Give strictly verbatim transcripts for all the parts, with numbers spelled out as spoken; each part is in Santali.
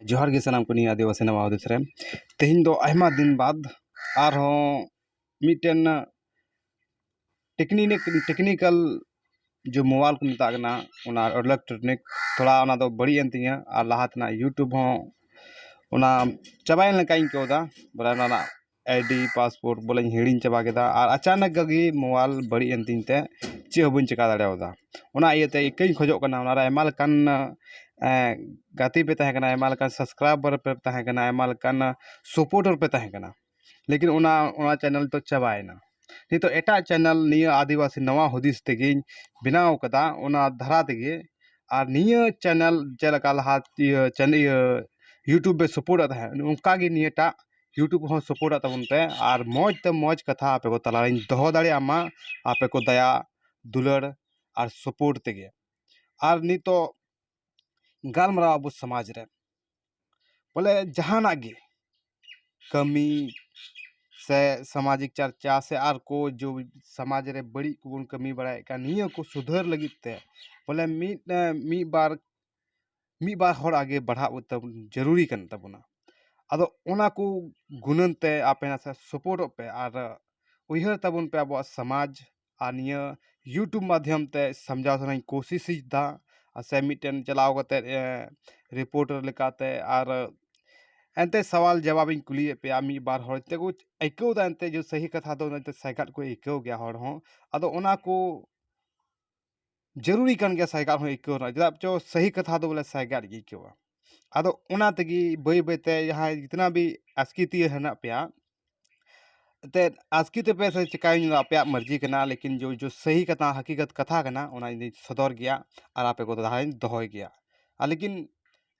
ᱡᱚᱦᱟᱨ ᱜᱮ ᱥᱟᱱᱟᱢ ᱠᱚ ᱱᱤᱭᱟᱹ ᱟᱹᱫᱤᱵᱟᱹᱥᱤ ᱱᱟᱣᱟ ᱦᱩᱫᱤᱥ ᱨᱮ᱾ ᱛᱮᱦᱮᱧ ᱫᱚ ᱟᱭᱢᱟ ᱫᱤᱱ ᱵᱟᱫ ᱟᱨᱦᱚᱸ ᱢᱤᱫᱴᱮᱱ ᱴᱮᱠᱱᱤᱠ ᱴᱮᱠᱱᱤᱠᱟᱞ ᱡᱮ ᱢᱳᱵᱟᱭᱤᱞ ᱠᱚ ᱢᱮᱛᱟᱜ ᱠᱟᱱᱟ, ᱚᱱᱟ ᱤᱞᱮᱠᱴᱨᱚᱱᱤᱠ, ᱛᱷᱚᱲᱟ ᱚᱱᱟ ᱫᱚ ᱵᱟᱹᱲᱤᱡ ᱮᱱ ᱛᱤᱧᱟᱹ ᱟᱨ ᱞᱟᱦᱟ ᱛᱮᱱᱟᱜ ᱭᱩᱴᱩᱵᱽ ᱦᱚᱸ ᱚᱱᱟ ᱪᱟᱵᱟᱭᱮᱱ ᱞᱮᱠᱟᱧ ᱟᱹᱭᱠᱟᱹᱣ ᱮᱫᱟ᱾ ᱵᱚᱞᱮ ᱚᱱᱟ ᱨᱮᱱᱟᱜ ᱟᱭᱰᱤ ᱯᱟᱥᱯᱳᱨᱴ ᱵᱚᱞᱮᱧ ᱦᱤᱲᱤᱧ ᱪᱟᱵᱟ ᱠᱮᱫᱟ ᱟᱨ ᱟᱪᱟᱱᱚᱠ ᱜᱮ ᱢᱳᱵᱟᱭᱤᱞ ᱵᱟᱹᱲᱤᱡ ᱮᱱ ᱛᱤᱧ ᱛᱮ ᱪᱮᱫ ᱦᱚᱸ ᱵᱟᱹᱧ ᱪᱮᱠᱟ ᱫᱟᱲᱮᱭᱟᱫᱟ᱾ ᱚᱱᱟ ᱤᱭᱟᱹᱛᱮ ᱤᱠᱟᱹᱧ ᱠᱷᱚᱡᱚᱜ ᱠᱟᱱᱟ, ᱚᱱᱟ ᱨᱮ ᱟᱭᱢᱟ ᱞᱮᱠᱟᱱ ᱜᱟᱛᱮ ᱯᱮ ᱛᱟᱦᱮᱸ ᱠᱟᱱᱟ, ᱟᱭᱢᱟ ᱞᱮᱠᱟᱱ ᱥᱟᱵᱥᱠᱨᱟᱭᱵᱟᱨ ᱯᱮ ᱛᱟᱦᱮᱸ ᱠᱟᱱᱟ, ᱟᱭᱢᱟ ᱞᱮᱠᱟᱱ ᱥᱟᱯᱳᱨᱴᱟᱨ ᱯᱮ ᱛᱟᱦᱮᱸ ᱠᱟᱱᱟ, ᱞᱮᱠᱤᱱ ᱚᱱᱟ ᱚᱱᱟ ᱪᱮᱱᱮᱞ ᱫᱚ ᱪᱟᱵᱟᱭᱮᱱᱟ᱾ ᱱᱤᱛᱚᱜ ᱮᱴᱟᱜ ᱪᱮᱱᱮᱞ ᱱᱤᱭᱟᱹ ᱟᱹᱫᱤᱵᱟᱹᱥᱤ ᱱᱟᱣᱟ ᱦᱩᱫᱤᱥ ᱛᱮᱜᱮᱧ ᱵᱮᱱᱟᱣ ᱠᱟᱫᱟ, ᱚᱱᱟ ᱫᱷᱟᱨᱟ ᱛᱮᱜᱮ᱾ ᱟᱨ ᱱᱤᱭᱟᱹ ᱪᱮᱱᱮᱞ ᱪᱮᱫ ᱞᱮᱠᱟ ᱞᱟᱦᱟ ᱤᱭᱟᱹ ᱪᱮᱱ- ᱤᱭᱟᱹ ᱭᱩᱴᱩᱵᱽ ᱮ ᱥᱟᱯᱳᱨᱴ ᱮᱫ ᱛᱟᱦᱮᱸᱫ, ᱚᱱᱠᱟ ᱜᱮ ᱱᱤᱭᱟᱹᱴᱟᱜ ᱭᱩᱴᱩᱵᱽ ᱦᱚᱸ ᱥᱟᱯᱳᱨᱴ ᱟᱜ ᱛᱟᱵᱚᱱ ᱯᱮ ᱟᱨ ᱢᱚᱡᱽ ᱛᱮ ᱢᱚᱡᱽ ᱠᱟᱛᱷᱟ ᱟᱯᱮ ᱠᱚ ᱛᱟᱞᱟᱨᱤᱧ ᱫᱚᱦᱚ ᱫᱟᱲᱮᱭᱟᱜ ᱢᱟ, ᱟᱯᱮ ᱠᱚ ᱫᱟᱭᱟ ᱫᱩᱞᱟᱹᱲ ᱟᱨ ᱥᱟᱯᱳᱨᱴ ᱛᱮᱜᱮ᱾ ᱟᱨ ᱱᱤᱛᱚᱜ ᱜᱟᱞᱢᱟᱨᱟᱣ ᱟᱵᱚ ᱥᱚᱢᱟᱡᱽ ᱨᱮ, ᱵᱚᱞᱮ ᱡᱟᱦᱟᱱᱟᱜ ᱜᱮ ᱠᱟᱹᱢᱤ ᱥᱮ ᱥᱟᱢᱟᱡᱤᱠ ᱪᱟᱨᱪᱟ ᱥᱮ ᱟᱨ ᱠᱚ ᱡᱚ ᱥᱚᱢᱟᱡᱽ ᱨᱮ ᱵᱟᱹᱲᱤᱡ ᱠᱚᱵᱚᱱ ᱠᱟᱹᱢᱤ ᱵᱟᱲᱟᱭᱮᱫ ᱠᱟᱱ, ᱱᱤᱭᱟᱹ ᱠᱚ ᱥᱩᱫᱷᱟᱹᱨ ᱞᱟᱹᱜᱤᱫ ᱛᱮ ᱵᱚᱞᱮ ᱢᱤᱫ ᱢᱤᱫ ᱵᱟᱨ ᱢᱤᱫ ᱵᱟᱨ ᱦᱚᱲ ᱟᱜᱮ ᱵᱟᱲᱦᱟᱣ ᱛᱟᱵᱚᱱ ᱡᱟᱹᱨᱩᱨᱤ ᱠᱟᱱ ᱛᱟᱵᱚᱱᱟ᱾ ᱟᱫᱚ ᱚᱱᱟ ᱠᱚ ᱜᱩᱱᱟᱹᱱ ᱛᱮ ᱟᱯᱮ ᱱᱟᱥᱮ ᱥᱟᱯᱳᱨᱴᱚᱜ ᱯᱮ ᱟᱨ ᱩᱭᱦᱟᱹᱨ ᱛᱟᱵᱚᱱ ᱯᱮ ᱟᱵᱚᱣᱟᱜ ᱥᱚᱢᱟᱡᱽ᱾ ᱟᱨ ᱱᱤᱭᱟᱹ ᱭᱩᱴᱩᱵᱽ ᱢᱟᱫᱽᱫᱷᱚᱢ ᱛᱮ ᱥᱟᱢᱡᱷᱟᱣ ᱥᱟᱱᱟᱧ ᱠᱳᱥᱤᱥ ᱫᱟ, ᱟᱨ ᱥᱮ ᱢᱤᱫᱴᱮᱱ ᱪᱟᱞᱟᱣ ᱠᱟᱛᱮ ᱨᱤᱯᱳᱨᱴᱟᱨ ᱞᱮᱠᱟᱛᱮ ᱟᱨ ᱮᱱᱛᱮ ᱥᱟᱣᱟᱞ ᱡᱟᱣᱟᱵ ᱤᱧ ᱠᱩᱞᱤᱭᱮᱫ ᱯᱮᱭᱟ᱾ ᱢᱤᱫ ᱵᱟᱨ ᱦᱚᱲ ᱛᱮᱠᱚ ᱟᱹᱭᱠᱟᱹᱣ ᱫᱟ ᱮᱱᱛᱮ ᱡᱮ ᱥᱟᱹᱦᱤ ᱠᱟᱛᱷᱟ ᱫᱚ ᱮᱱᱛᱮ ᱥᱟᱭᱜᱟᱫ ᱠᱚ ᱟᱹᱭᱠᱟᱹᱣ ᱜᱮᱭᱟ ᱦᱚᱲ ᱦᱚᱸ᱾ ᱟᱫᱚ ᱚᱱᱟ ᱠᱚ ᱡᱟᱹᱨᱩᱨᱤ ᱠᱟᱱ ᱜᱮᱭᱟ ᱥᱟᱭᱜᱟᱫ ᱦᱚᱸ ᱟᱹᱭᱠᱟᱹᱣ ᱨᱮᱱᱟᱜ, ᱪᱮᱫᱟᱜ ᱪᱚ ᱥᱟᱹᱦᱤ ᱠᱟᱛᱷᱟ ᱫᱚ ᱵᱚᱞᱮ ᱥᱟᱭᱜᱟᱫ ᱜᱮ ᱟᱹᱭᱠᱟᱹᱣᱟ᱾ ᱟᱫᱚ ᱚᱱᱟ ᱛᱮᱜᱮ ᱵᱟᱹᱭ ᱵᱟᱹᱭ ᱛᱮ ᱡᱟᱦᱟᱸᱭ ᱡᱤᱛᱱᱟ ᱵᱷᱤ ᱟᱥᱠᱤᱛᱤᱭᱟᱹ ᱦᱮᱱᱟᱜ ᱯᱮᱭᱟ, ᱮᱱᱛᱮᱫ ᱟᱥᱠᱤᱛ ᱯᱮ ᱥᱮ ᱪᱤᱠᱟᱹᱭᱟᱹᱧ, ᱚᱱᱟ ᱟᱯᱮᱭᱟᱜ ᱢᱟᱹᱨᱡᱤ ᱠᱟᱱᱟ, ᱞᱮᱠᱤᱱ ᱡᱚ ᱡᱚ ᱥᱟᱹᱦᱤ ᱠᱟᱛᱷᱟ, ᱦᱟᱹᱠᱤᱜᱚᱛ ᱠᱟᱛᱷᱟ ᱠᱟᱱᱟ, ᱚᱱᱟ ᱤᱧ ᱥᱚᱫᱚᱨ ᱜᱮᱭᱟ ᱟᱨ ᱟᱯᱮ ᱠᱚ ᱫᱟᱦᱟᱧ ᱫᱚᱦᱚᱭ ᱜᱮᱭᱟ᱾ ᱟᱨ ᱞᱮᱠᱤᱱ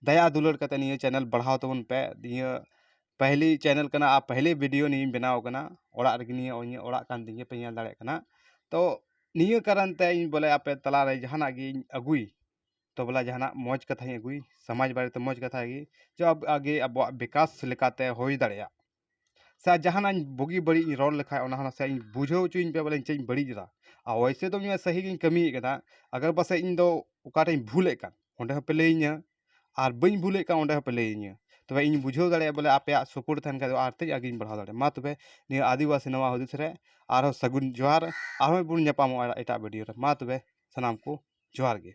ᱫᱟᱭᱟ ᱫᱩᱞᱟᱹᱲ ᱠᱟᱛᱮ ᱱᱤᱭᱟᱹ ᱪᱮᱱᱮᱞ ᱵᱟᱲᱦᱟᱣ ᱛᱟᱵᱚᱱ ᱯᱮ᱾ ᱱᱤᱭᱟᱹ ᱯᱟᱹᱦᱞᱤ ᱪᱮᱱᱮᱞ ᱠᱟᱱᱟ ᱟᱨ ᱯᱟᱹᱦᱞᱤ ᱵᱷᱤᱰᱤᱭᱳ ᱱᱤᱭᱟᱹᱧ ᱵᱮᱱᱟᱣ ᱠᱟᱱᱟ᱾ ᱚᱲᱟᱜ ᱨᱮᱜᱮ ᱱᱤᱭᱟᱹ ᱤᱧᱟᱹᱜ ᱚᱲᱟᱜ ᱠᱟᱱ ᱛᱤᱧ ᱜᱮᱭᱟ, ᱯᱮ ᱧᱮᱞ ᱫᱟᱲᱮᱭᱟᱜ ᱠᱟᱱᱟ᱾ ᱛᱚ ᱱᱤᱭᱟᱹ ᱠᱟᱨᱚᱱ ᱛᱮ ᱤᱧ ᱵᱚᱞᱮ ᱟᱯᱮ ᱛᱟᱞᱟᱨᱮ ᱡᱟᱦᱟᱱᱟᱜ ᱜᱤᱧ ᱟᱹᱜᱩᱭ, ᱛᱚ ᱵᱚᱞᱮ ᱡᱟᱦᱟᱱᱟᱜ ᱢᱚᱡᱽ ᱠᱟᱛᱷᱟᱧ ᱟᱹᱜᱩᱭ, ᱥᱚᱢᱟᱡᱽ ᱵᱟᱨᱮᱛᱮ ᱢᱚᱡᱽ ᱠᱟᱛᱷᱟ ᱜᱮ, ᱡᱮ ᱟᱵ- ᱟᱜᱮ ᱟᱵᱚᱣᱟᱜ ᱵᱤᱠᱟᱥ ᱞᱮᱠᱟᱛᱮ ᱦᱩᱭ ᱫᱟᱲᱮᱭᱟᱜ᱾ ᱥᱮ ᱡᱟᱦᱟᱱᱟᱜ ᱤᱧ ᱵᱩᱜᱤ ᱵᱟᱹᱲᱤᱡ ᱤᱧ ᱨᱚᱲ ᱞᱮᱠᱷᱟᱡ, ᱚᱱᱟ ᱦᱚᱸ ᱱᱟᱥᱮ ᱤᱧ ᱵᱩᱡᱷᱟᱹᱣ ᱦᱚᱪᱚᱧ ᱯᱮ ᱵᱚᱞᱮ ᱤᱧ ᱪᱮᱫ ᱤᱧ ᱵᱟᱹᱲᱤᱡ ᱮᱫᱟ᱾ ᱟᱨ ᱚᱭᱥᱮ ᱫᱚ ᱤᱧ ᱥᱟᱹᱦᱤ ᱜᱤᱧ ᱠᱟᱹᱢᱤᱭᱮᱫ ᱠᱟᱱᱟ᱾ ᱟᱜᱟᱨ ᱯᱟᱥᱮᱡ ᱤᱧ ᱫᱚ ᱚᱠᱟᱴᱟᱜ ᱤᱧ ᱵᱷᱩᱞᱮᱫ ᱠᱟᱱ, ᱚᱸᱰᱮ ᱦᱚᱸᱯᱮ ᱞᱟᱹᱭᱟᱹᱧᱟ᱾ ᱟᱨ ᱵᱟᱹᱧ ᱵᱷᱩᱞᱮᱫ ᱠᱟᱱ, ᱚᱸᱰᱮ ᱦᱚᱸᱯᱮ ᱞᱟᱹᱭᱟᱹᱧᱟᱹ᱾ ᱛᱚᱵᱮ ᱤᱧ ᱵᱩᱡᱷᱟᱹᱣ ᱫᱟᱲᱮᱭᱟᱜᱼᱟ ᱵᱚᱞᱮ ᱟᱯᱮᱭᱟᱜ ᱥᱟᱯᱳᱨᱴ ᱛᱟᱦᱮᱱ ᱠᱷᱟᱡ ᱫᱚ ᱟᱨ ᱛᱮᱫ ᱟᱜᱮᱧ ᱵᱟᱲᱦᱟᱣ ᱫᱟᱲᱮᱭᱟᱜᱼᱟ᱾ ᱢᱟ ᱛᱚᱵᱮ ᱱᱤᱭᱟᱹ ᱟᱹᱫᱤᱵᱟᱹᱥᱤ ᱱᱟᱣᱟ ᱦᱩᱫᱤᱥ ᱨᱮ ᱟᱨᱦᱚᱸ ᱥᱟᱹᱜᱩᱱ ᱡᱚᱦᱟᱨ᱾ ᱟᱨᱦᱚᱸ ᱵᱚᱱ ᱧᱟᱯᱟᱢᱚᱜᱼᱟ ᱮᱴᱟᱜ ᱵᱷᱤᱰᱤᱭᱳ ᱨᱮ᱾ ᱢᱟ ᱛᱚᱵᱮ ᱥᱟᱱᱟᱢ ᱠᱚ ᱡᱚᱦᱟᱨ ᱜᱮ᱾